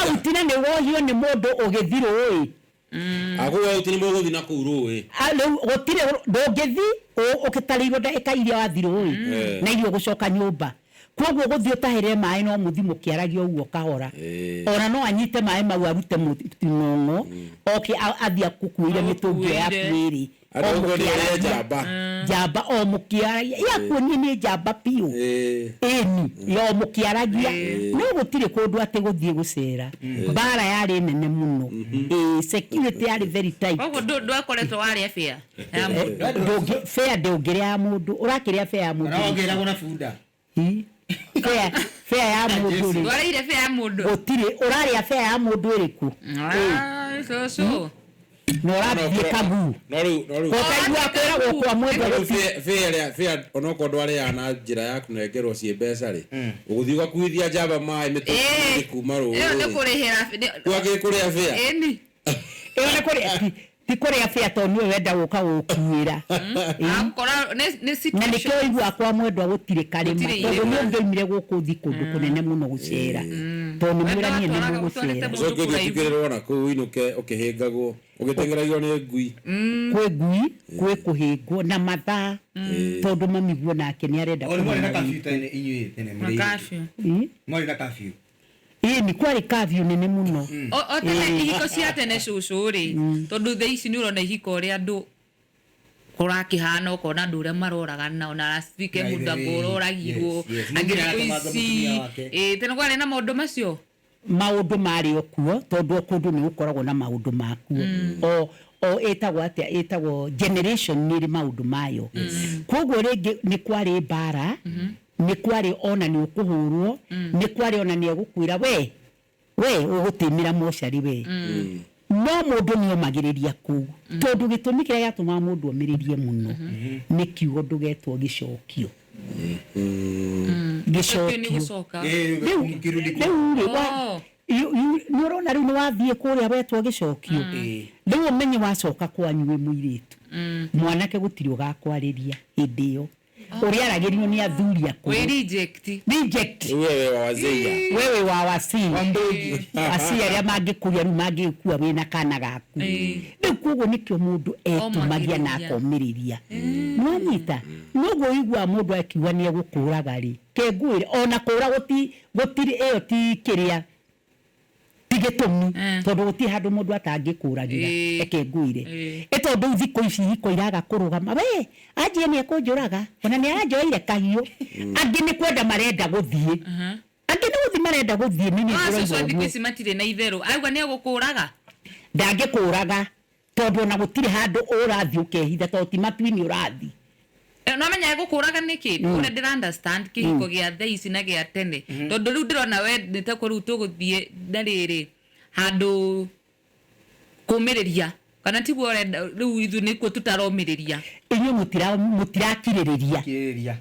Speaker 1: Out na nĩ wohio nĩ mũndũ ũgĩthi rũĩ.
Speaker 3: Akũu out nĩ mũgũthiĩ na kũu rũĩ?
Speaker 1: Ah, rĩu gũtirĩ ndũngĩthi ũgĩtarĩirwo ndagĩka iria wathi rũĩ na iria ũgũcoka nyũmba. Koguo gũthiĩ ũtahĩrĩre maĩ no mũthi mũkĩaragia ũguo kahora. Ona no anyite maĩ mau arute mũting'ong'o oke athiĩ akũkuĩire mĩtũngi ĩyo yaku ĩrĩ.
Speaker 3: Andũ
Speaker 1: O
Speaker 3: ũguo nĩ ũrĩa
Speaker 1: mũkĩaragia.
Speaker 3: Njamba.
Speaker 1: Njamba o mũkĩaragia yakuonie nĩ njamba biũ. Ĩni yo mũkĩaragia, no gũtirĩ kũndũ atĩ gũthiĩ gũcera. Mbara yarĩ nene mũno. Ĩĩ, security yarĩ very tight.
Speaker 2: Koguo ndwakoretwo warĩa fare ya mũndũ?
Speaker 1: Fare ndũngĩrĩa ya mũndũ. Ũrakĩrĩa fare ya
Speaker 4: Ona
Speaker 1: mũndũ?
Speaker 4: wongeragwo na bunda.
Speaker 1: Ĩ, fare ya mũndũ rĩ?
Speaker 2: Ndwarĩire fare ya mũndũ?
Speaker 1: Gũtirĩ ũrarĩa fare ya mũndũ ĩrĩkũ.
Speaker 2: Ah, cũcũ.
Speaker 1: Na ũrathiĩ kagu.
Speaker 3: No rĩu
Speaker 1: Ũkaigua kwĩragwo kwa mwendwa.
Speaker 3: No rĩu fare ĩrĩa fare, onokorwo ndwarĩaga na njĩra ya kũnengerwo ciĩ mbeca rĩ, ũgũthiĩ ũgakuithia njamba maĩ mĩtũngi kuma
Speaker 2: Ĩyo nĩ
Speaker 3: rũĩ
Speaker 2: kũrĩhĩra
Speaker 3: kwagĩ kũrĩa fare.
Speaker 2: Ĩni.
Speaker 1: Ĩyo nĩ kũrĩa ti kũrĩa fare, tondũ nĩwe wenda gũka gũkuĩra.
Speaker 2: Akora nĩ
Speaker 1: Na
Speaker 2: situation.
Speaker 1: nĩkĩo ũiguaga kwa mwendwa gũtirĩ karĩma,
Speaker 2: Gũtirĩ
Speaker 1: tondũ
Speaker 2: irĩma.
Speaker 1: nĩ ũngĩoimire gũkũ ũthiĩ kũndũ kũnene mũno gũcera, tondũ nĩ mwĩranie nĩ
Speaker 2: Watwaraga-
Speaker 1: mũgũcera.
Speaker 2: ũtwarĩte
Speaker 3: Ũcoke ũthiĩ ũtukĩrĩrwo na kũu ũinũke ũkĩhĩngagwo ũgĩteng'eragio nĩ ngui.
Speaker 1: Kwĩ ngui, kwĩ kũhĩngwo na mathaa, tondũ mamiguo nake nĩ arenda
Speaker 4: O nĩ mwarĩ na
Speaker 1: kũmenya.
Speaker 4: curfew tene inyuĩ tene mũrĩ?
Speaker 2: Curfew.
Speaker 1: Ĩ?
Speaker 4: Mwarĩ na curfew?
Speaker 1: Ĩ, nĩ kwarĩ curfew nene mũno.
Speaker 2: O tene ihiko cia tene, cũcũ rĩ, tondũ thaa ici nĩ ũrona ihiko ũrĩa andũ kũrakĩhana, ũkona andũ ũrĩa maroragana. Ona last week
Speaker 4: By the
Speaker 2: mũndũ
Speaker 4: way,
Speaker 2: angororagirwo.
Speaker 4: yes.
Speaker 2: Angĩ
Speaker 4: Mũndũ
Speaker 2: thikũ
Speaker 4: aratũmanga
Speaker 2: ici
Speaker 4: mũtumia wake.
Speaker 2: Ĩ, tene kwarĩ na maũndũ macio?
Speaker 1: Maũndũ marĩ o kuo, tondũ o kũndũ nĩ gũkoragwo na maũndũ makuo. O ĩtagwo atĩa, ĩtagwo generation nĩ ĩrĩ maũndũ mayo. Koguo rĩngĩ nĩ kwarĩ mbara, nĩ kwarĩ ona nĩ ũkũhũrwo, nĩ kwarĩ ona nĩ egũkwĩra we ũgũtĩmĩra mocarĩ we. No mũndũ nĩ omagĩrĩria kũu, tondũ gĩtũmi kĩrĩa gĩatũmaga mũndũ omĩrĩrie mũno nĩ kiugo ndũgetwo gĩcokio.
Speaker 2: Gĩcokio nĩ
Speaker 1: Gĩcokio.
Speaker 2: gũcoka.
Speaker 1: Rĩu
Speaker 4: Mkirudi
Speaker 1: rĩu rĩ
Speaker 2: Oh.
Speaker 1: nĩ ũrona rĩu nĩ wathiĩ kũrĩa wetwo gĩcokio. Rĩu ũmenye wacoka kwanyu wĩ mũirĩtu, mwanake gũtirĩ ũgakwarĩria hĩndĩ ĩyo. Ũrĩa aragĩrio nĩ athuri akũrũ.
Speaker 2: Wĩ reject.
Speaker 1: Reject.
Speaker 3: Wewe wa wazeia.
Speaker 1: Wewe wa wasi wasi arĩa mangĩkũria rĩu mangĩkua wĩna kana gaku. Rĩu koguo nĩkĩo mũndũ etumagia na
Speaker 2: Omagĩrĩria.
Speaker 1: akomĩrĩria. Nĩwanyita? Noguo ũiguaga mũndũ akiuga nĩ egũkũraga rĩ, kengwĩre ona kũra gũtirĩ ĩyo ti kĩrĩa ti gĩtũmi, tondũ gũtirĩ handũ mũndũ atangĩkũragĩra. Reke ngwĩre, ĩ tondũ rĩu thikũ ici ihiko iraga kũrũgama, we anjie nĩ ekũnjũraga, ona nĩ aranjoeire kahiũ. Angĩ nĩ kwenda marenda gũthiĩ, angĩ nĩ gũthiĩ marenda gũthiĩ nĩ niĩ
Speaker 2: Ah,
Speaker 1: ndĩroiga
Speaker 2: cũcũ thikũ
Speaker 1: ũguo.
Speaker 2: ici matirĩ na itherũ, auga nĩ egũkũraga.
Speaker 1: Ndangĩkũraga, tondũ ona gũtirĩ handũ ũrathiĩ ũkehitha, tondũ ti matu-inĩ ũrathiĩ.
Speaker 2: No menya egũkũraga nĩkĩ? Ũrĩa ndĩra understand kĩhiko gĩa thaa ici na gĩa tene, tondũ rĩu ndĩrona we nĩ ta rĩu tũgũthiĩ na rĩrĩ handũ kũmĩrĩria, kana tiguo ũrenda? Rĩu ithuĩ nĩkuo tũtaromĩrĩria.
Speaker 1: Inyuĩ mũtirakirĩrĩria.
Speaker 4: Kirĩrĩria.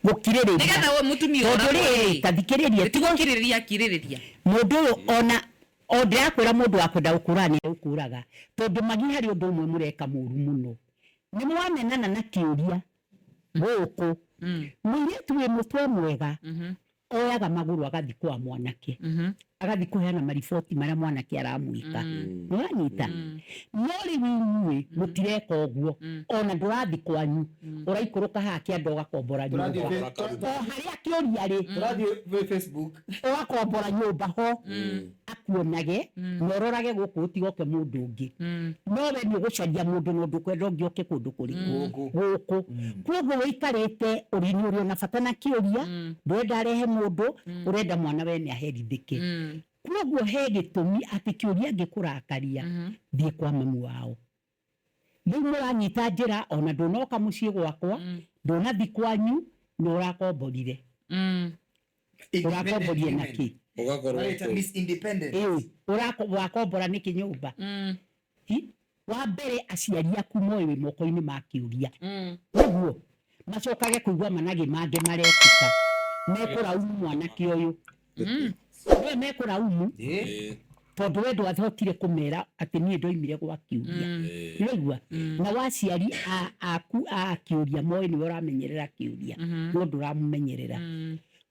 Speaker 1: Gũkirĩrĩria.
Speaker 2: Nĩgetha we mũtumia
Speaker 1: Tondũ
Speaker 2: ũragwo
Speaker 1: rĩrĩ,
Speaker 2: rĩ,
Speaker 1: ta thikĩrĩria.
Speaker 2: ti gũkirĩrĩria akirĩrĩria.
Speaker 1: Mũndũ ũyũ ona o ndĩrakwĩra, mũndũ wa kwenda gũkũraga nĩ egũkũraga, tondũ magi harĩ ũndũ ũmwe mũreka mũru mũno. Nĩ mwamenana na kĩũria gũkũ, mũirĩtu wĩ mũtwe mwega oyaga magũrũ agathiĩ kwa mwanake, agathiĩ kũheana mariboti marĩa mwanake aramwĩka. Nĩwanyita? No rĩu inyuĩ mũtireka ũguo. Ona ndũrathiĩ kwanyu, ũraikũrũka haha kĩanda ũgakombora nyũmba o harĩa kĩũria rĩ.
Speaker 4: Tũrathiĩ Facebook.
Speaker 1: Ũgakombora nyũmba ho akuonage na ũrorage gũkũ gũtigoke mũndũ ũngĩ. No we nĩ ũgũcaria mũndũ na ndũkwenda ũngĩ oke kũndũ kũrĩkũ gũkũ. Koguo wĩikarĩte ũrĩ nĩ ũrĩ ona bata na kĩũria, ndũrenda arehe mũndũ, ũrenda mwana wene aherithĩke. Koguo he gĩtũmi atĩ kĩũria angĩkũrakaria thiĩ kwa mamu wao. Rĩu mũranyita njĩra, ona ndũnoka mũciĩ gwakwa, ndũnathi kwanyu, na ũrakomborire. Ũrakomborire na kĩ?
Speaker 3: Ũgakorwo
Speaker 4: Mareta
Speaker 3: kũu.
Speaker 4: Miss Independent.
Speaker 1: Ĩĩ, wakombora nĩkĩ nyũmba? Hi? Wa mbere aciari aku moĩ wĩ moko-inĩ ma kĩũria, ũguo macokage kũigua managĩ mangĩ marekĩka, mekũraumu mwanake ũyũ, nĩwe mekũraumu. Tondũ we ndwahotire kũmera atĩ niĩ ndoimire gwa kĩũria. Nĩwaigua? Na waciari aku a kĩũria moĩ nĩwe ũramenyerera kĩũria, no ndũramũmenyerera.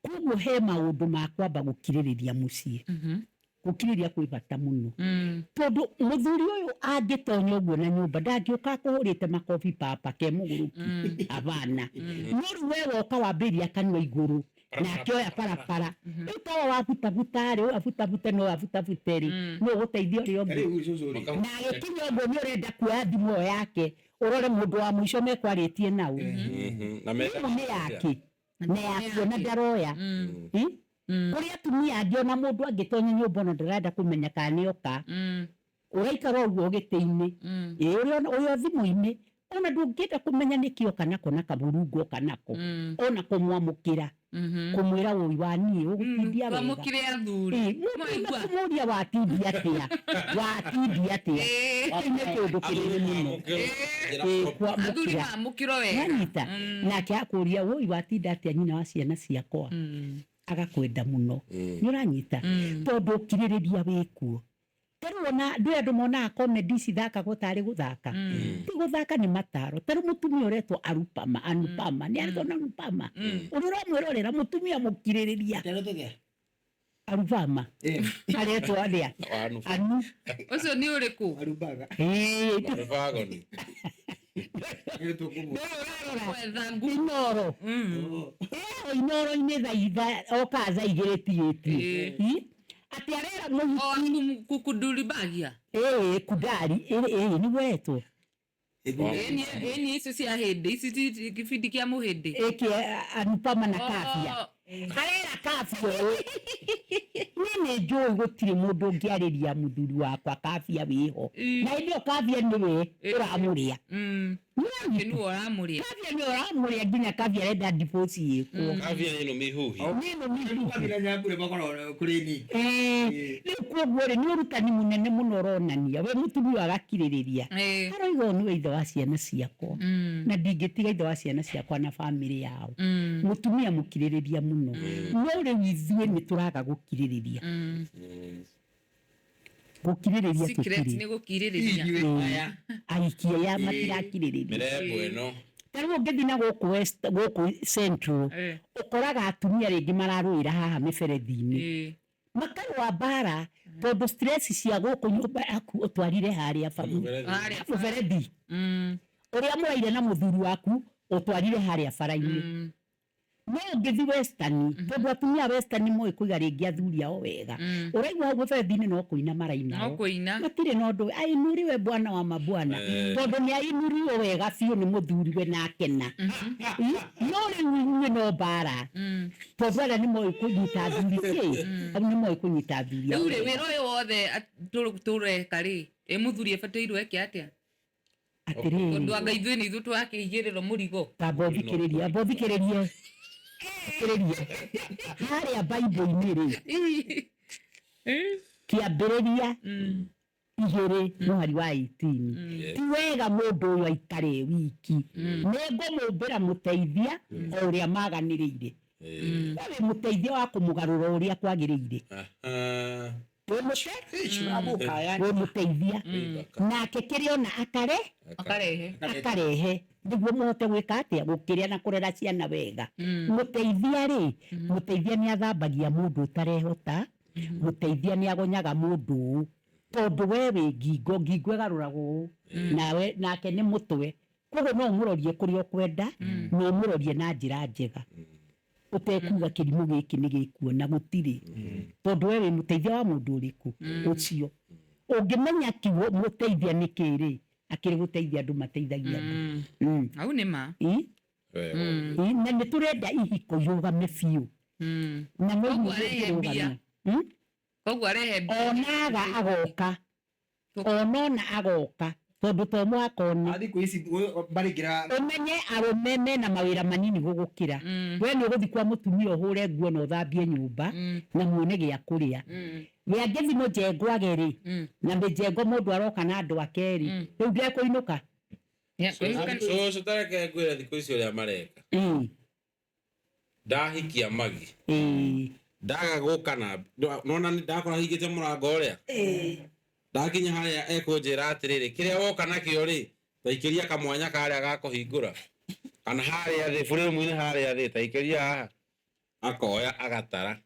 Speaker 1: Koguo he maũndũ ma kwamba gũkirĩrĩria mũciĩ. Gũkirĩrĩria kwĩ bata mũno, tondũ mũthuri ũyũ angĩtonya ũguo na nyũmba, ndangĩũka akũhũrĩte makobi papa ke mũgũrũki, abana. No rĩu we woka wambĩrĩria kanua igũrũ na akĩoya barabara, rĩu tawa wabutabuta rĩ, abutabute no abutabute rĩ, no ũgũteithia ũrĩa ũngĩ.
Speaker 4: Rĩu cũcũ rĩ.
Speaker 1: Na agĩkinya ũguo, nĩ ũrenda kuoya thimũ ĩyo yake ũrore mũndũ wa mũico mekwarĩtie nau.
Speaker 3: Na meta
Speaker 1: Thimũ nĩ yake na yakuona ndaroya. Kũrĩ atumia angĩ, ona mũndũ angĩtonya nyũmba, ona ndarenda kũmenya kana nĩ oka. Ũraikara ũguo gĩtĩ-inĩ, ĩ ũrĩ o thimũ-inĩ, ona ndũngĩenda kũmenya nĩkĩ oka nako na kaburungu oka nako, ona kũmwamũkĩra, kũmwĩra ũi wa niĩ ũgũtindia wega.
Speaker 2: Twamũkire athuri.
Speaker 1: Mũndũ
Speaker 2: Mwaigua?
Speaker 1: kũmũria watindia atĩa, watindia atĩa, kĩu nĩ kĩũndũ kĩnene mũno.
Speaker 2: Athuri
Speaker 1: Kwamũkĩra.
Speaker 2: Mamũkĩro wega.
Speaker 1: Nanyita nake akũria, woi, watinda atĩa, nyina wa ciana ciakwa? Agakwenda mũno, nĩ ũranyita, tondũ ũkirĩrĩria wĩkuo. Tarĩu ona ndwĩ andũ monaga comedy ici thakagwo tarĩ gũthaka, ti gũthaka, nĩ mataro. Tarĩu mũtumia ũretwo Arupama, Anupama, nĩ aretwo na Anupama, ũrĩa ũramwĩrorera, mũtumia mũkirĩrĩria.
Speaker 4: Terotege.
Speaker 1: Arupama aretwo arĩa Anu.
Speaker 2: Ũcio nĩ ũrĩkũ?
Speaker 4: Arubaga.
Speaker 1: Ĩĩ.
Speaker 4: Nĩtũkũmũ.
Speaker 1: Ũrarora
Speaker 2: Gwetha ngu.
Speaker 1: Inoro Inoro-inĩ thaa okaga thaa 2 tigĩtie atĩ arera mũhiki.
Speaker 2: O kukuduribagia.
Speaker 1: Ĩĩ, kudari, ĩĩ, nĩguo etwo.
Speaker 2: Ĩni icio cia hĩndĩ ici ti kĩbindi kĩa mũhĩndĩ.
Speaker 1: Ĩkĩ Anupama na Kafia arera Kafia ũũ, niĩ nĩ njũĩ gũtirĩ mũndũ ũngĩarĩria mũthuri wakwa, Kafia wĩho. Na hĩndĩ ĩyo Kafia nĩwe ũramũrĩa.
Speaker 2: Nĩwe ũramũrĩa.
Speaker 1: Kafia nĩwe ũramũrĩa, nginya Kafia arenda divorce ĩkwo.
Speaker 3: Kavia ĩno mihuhi.
Speaker 1: Nĩno mihuhi.
Speaker 4: Kabira nyambure makoragwo kũrĩ ni.
Speaker 1: Rĩu koguo rĩ, nĩ ũrutani mũnene mũno ũronania we mũtumia agakirĩrĩria. Aroiga ũyũ nĩwe ithe wa ciana ciakwa, na ndingĩtiga ithe wa ciana ciakwa na bamĩrĩ yao. Mũtumia mũkirĩrĩria mũno. No rĩu ithuĩ nĩ tũraga gũkirĩrĩria, gũkirĩrĩria
Speaker 2: Secret
Speaker 1: tũtirĩ.
Speaker 2: nĩ gũkirĩrĩria.
Speaker 4: Inyuĩ aya.
Speaker 1: Ahiki aya matirakirĩrĩria.
Speaker 3: Mĩrembo ĩno.
Speaker 1: Ta rĩu ũngĩthiĩ na gũkũ west, gũkũ central, ũkoraga atumia rĩngĩ mararũĩra haha mĩberethi-inĩ, makarũa mbara tondũ stress cia gũkũ nyũmba yaku ũtwarire harĩa
Speaker 2: Harĩa.
Speaker 1: Mũberethi ũrĩa mũraire na mũthuri waku ũtwarire harĩa bara-inĩ. No ũngĩthi western, tondũ atumia a western moĩ kũiga rĩngĩ athuri ao wega, ũraigua hau mũberethi-inĩ no kũina maraina.
Speaker 2: No kũina.
Speaker 1: Matirĩ na ũndũ, ainuriwe bwana wa mabwana, tondũ nĩ ainuriwe wega biũ nĩ mũthuriwe na akena. No rĩu inyuĩ no mbara, tondũ arĩa nĩ moĩ kũnyita athuri kĩ, au nĩ moĩ kũnyita athuri ao
Speaker 2: Rĩu rĩ,
Speaker 1: wega.
Speaker 2: wĩra ũyũ wothe tũreka rĩ, ĩ mũthuri abatairwo eke atĩa?
Speaker 1: Atĩrĩrĩ,
Speaker 2: Tondũ anga ithuĩ nĩ ithuĩ tũrakĩigĩrĩrwo mũrigo.
Speaker 1: Tamba ũthikĩrĩrie, amba ũthikĩrĩrie, thikĩrĩrie harĩa Bible-inĩ rĩ, Kĩambĩrĩria 2 mũhari wa 18, ti wega mũndũ ũyũ aikare wiki, nĩ ngũmũmbĩra mũteithia o ũrĩa maganĩrĩire. We wĩ mũteithia wa kũmũgarũra ũrĩa kwagĩrĩire. Wĩ mũteithia nake kĩrĩa ona akare
Speaker 2: Akarehe.
Speaker 1: Akarehe nĩguo mũhote gwĩka atĩa, gũkĩrĩa na kũrera ciana wega. Mũteithia rĩ, mũteithia nĩ athambagia mũndũ ũtarehota, mũteithia nĩ agonyaga mũndũ ũũ, tondũ we wĩ ngingo, ngingo ĩgarũragwo ũũ, nawe nake nĩ mũtwe, koguo no ũmũrorie kũrĩa ũkwenda na ũmũrorie na njĩra njega ũtekuga kĩrimũ gĩkĩ nĩ gĩkuona gũtirĩ, tondũ we wĩ mũteithia wa mũndũ ũrĩkũ ũcio. Ũngĩmenya kiugo mũteithia nĩ kĩ rĩ, akĩrĩ gũteithia andũ, mateithagia andũ.
Speaker 2: Hau nĩ ma.
Speaker 1: Ĩ? Ĩ, na nĩ tũrenda ihiko irũgame biũ, na no
Speaker 2: Koguo arehe
Speaker 1: irũgame.
Speaker 2: mbia. Koguo arehe mbia.
Speaker 1: Onaga agoka, onona agoka, tondũ to mũhaka one.
Speaker 4: Thikũ ici barĩngĩra.
Speaker 1: Ũmenye arũme mena mawĩra manini gũgũkĩra. We nĩ ũgũthiĩ kwa mũtumia ũhũre nguo na ũthambie nyũmba na muone gĩa kũrĩa. We angĩthi mũjengo age rĩ, na mĩjengo mũndũ aroka na andũ ake rĩ, rĩu ndekũinũka.
Speaker 3: Cũcũ, tareke ngwĩre thikũ ici ũrĩa mareka. Ndahikia Magi, Ndaga gũka na nona ndakora hingĩte mũrango ũrĩa. Ndakinya harĩa ekũnjĩra atĩrĩrĩ, kĩrĩa woka nakĩo rĩ, taikĩria kamwanya karĩa ga kũhingũra. Kana harĩa thĩ, buremu-inĩ harĩa thĩ, taikĩria haha. Akoya agatara.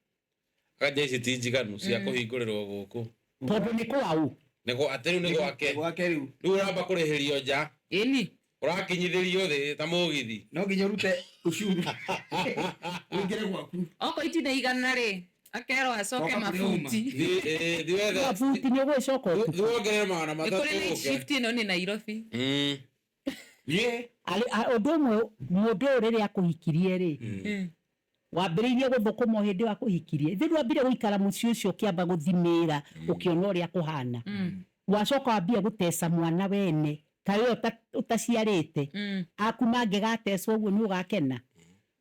Speaker 3: Akanja ici ti njiganu cia kũhingũrĩrwo gũkũ.
Speaker 1: Tondũ nĩ kwaũ.
Speaker 3: Nĩguo atĩ rĩu nĩ gwake.
Speaker 4: Gwake rĩu.
Speaker 3: Rĩu ũramba kũrĩhĩrio nja.
Speaker 2: Ĩni.
Speaker 3: Ũrakinyithĩrio thĩ ta mũgithi.
Speaker 4: No nginya ũrute ucuru. Ũingĩre gwaku.
Speaker 2: Okorwo itina igana rĩ, akerwo acoke
Speaker 4: Coka kũrĩa uma.
Speaker 2: mabuti.
Speaker 3: Thiĩ wethe.
Speaker 1: Mabuti nĩ ũgwĩcoka ũtukũ.
Speaker 3: Thiĩ wongerere magana
Speaker 2: Nĩ
Speaker 3: matatũ
Speaker 2: kũrĩ night
Speaker 3: ũke.
Speaker 2: shift ĩno nĩ Nairobi.
Speaker 4: Ye.
Speaker 1: Ũndũ ũmwe mũndũ ũyũ rĩrĩa akũhikirie rĩ, wambĩrĩirie gũthũkũma o hĩndĩ ĩyo akũhikirie. Ithe ndwambire gũikara mũciĩ ũcio ũkĩamba gũthimĩra ũkĩona ũrĩa kũhana. Wacoka wambia gũteca mwana wene ta we ũtaciarĩte. Aku mangĩgatecwo ũguo nĩ ũgakena.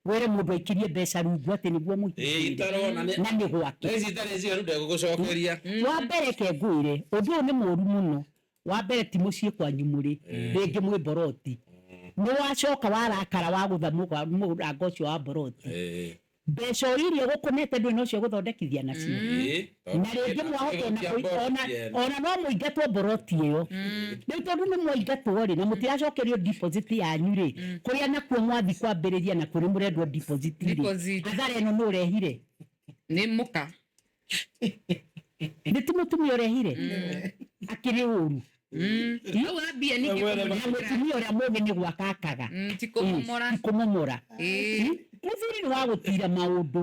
Speaker 1: Wĩre mũndũ aikirie mbeca rungu atĩ nĩguo mũhikire.
Speaker 3: Itarona
Speaker 1: Na nĩ gwake.
Speaker 3: Na ici itarĩ njiganu ndegũgũcokeria.
Speaker 1: Wa mbere ke ngwĩre ũndũ ũyũ nĩ mũũru mũno. Wa mbere ti mũciĩ kwanyu mũrĩ, rĩngĩ mwĩ mboroti. Nĩ wacoka warakara wagũtha mũrango ũcio wa mboroti. Mbeca o iria gũkũnete ndũrĩ na ũcio gũthondekithia nacio. Na rĩngĩ mwahota ona no mũingatwo mboroti ĩyo. Rĩu tondũ nĩ mwaingatwo rĩ, na mũtiracokerio deposit yanyu rĩ, kũrĩa nakuo mwathi kwambĩrĩria nakuo nĩ mũrendwo deposit rĩ. Athara ĩno nũ ũrehire?
Speaker 2: Nĩ mũka.
Speaker 1: Nĩ ti mũtumia ũrehire? Akĩrĩ ũru.
Speaker 2: Hau ambia ningĩ
Speaker 1: Na mũtumia ũrĩa mũũgĩ nĩ gwaka akaga.
Speaker 2: Ti kũmomora.
Speaker 1: Ti kũmomora. Mũthuri nĩ wa gũtira maũndũ.